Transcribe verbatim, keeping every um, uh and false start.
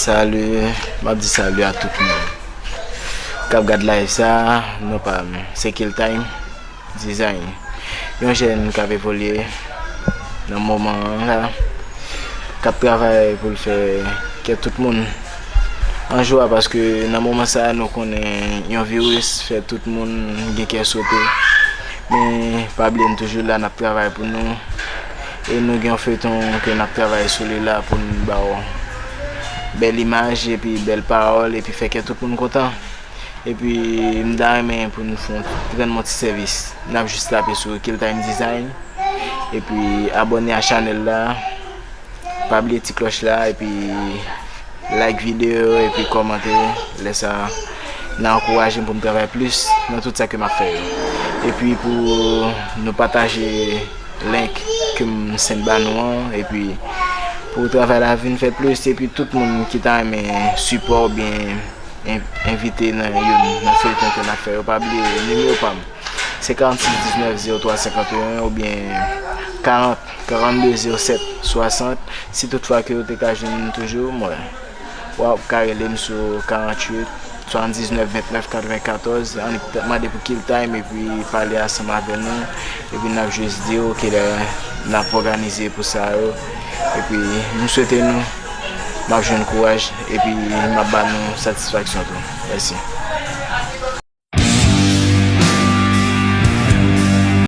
Salut, m ap di salut a tout moun k ap gad live sa. Non pa m, se Kill Time Design. Yon jèn k ap evolye nan moman an la, k ap travay pou l fè kè tout moun an jwa, paske nan moman sa a, nou konnen yon viris fè tout moun gen kè sote. Men pa bliye, n toujou la, n ap travay pou nou. E nou gen yon feyton ke n ap travay sou li la pou n ba w bèl imaj epi bèl pawòl epi fè kè tout moun kontan. Epi m ta renmen pou n fè yon ti, rann mwen ti sèvis. N ap jis tape sou Kill Time Design. Epi abòne a chanèl la. Pa bliye ti klòch la epi like videyo epi kòmante. Lè sa a, n a ankouraje m pou m travay plis nan tout sa ke m ap fè yo. Epi pou nou pataje link ke m send ba nou an, epi pou travay la vin fè plis, epi tout moun ki ta renmen sipò oubyen en-, envite nan youn nan feyton ke n ap fè yo, pa bliye nimewo pa m. Se karannsis diznèf zewo twa senkanteyen oubyen karant karannde zewo sèt swasant. Si toutfwa ke w te ka jwenn m toujou, mwen, w ap ka rele m sou karanntuit swasanndiznèf ventnèf katrevenkatòz. Annik mande pou Kill Time epi pale ansanm avè nou. Epi n ap jis di w kilè n ap òganize pou sa yo. Epi m swete nou, m ap jwenn kouraj epi m ap ba nou satisfaksyon tou. Mèsi.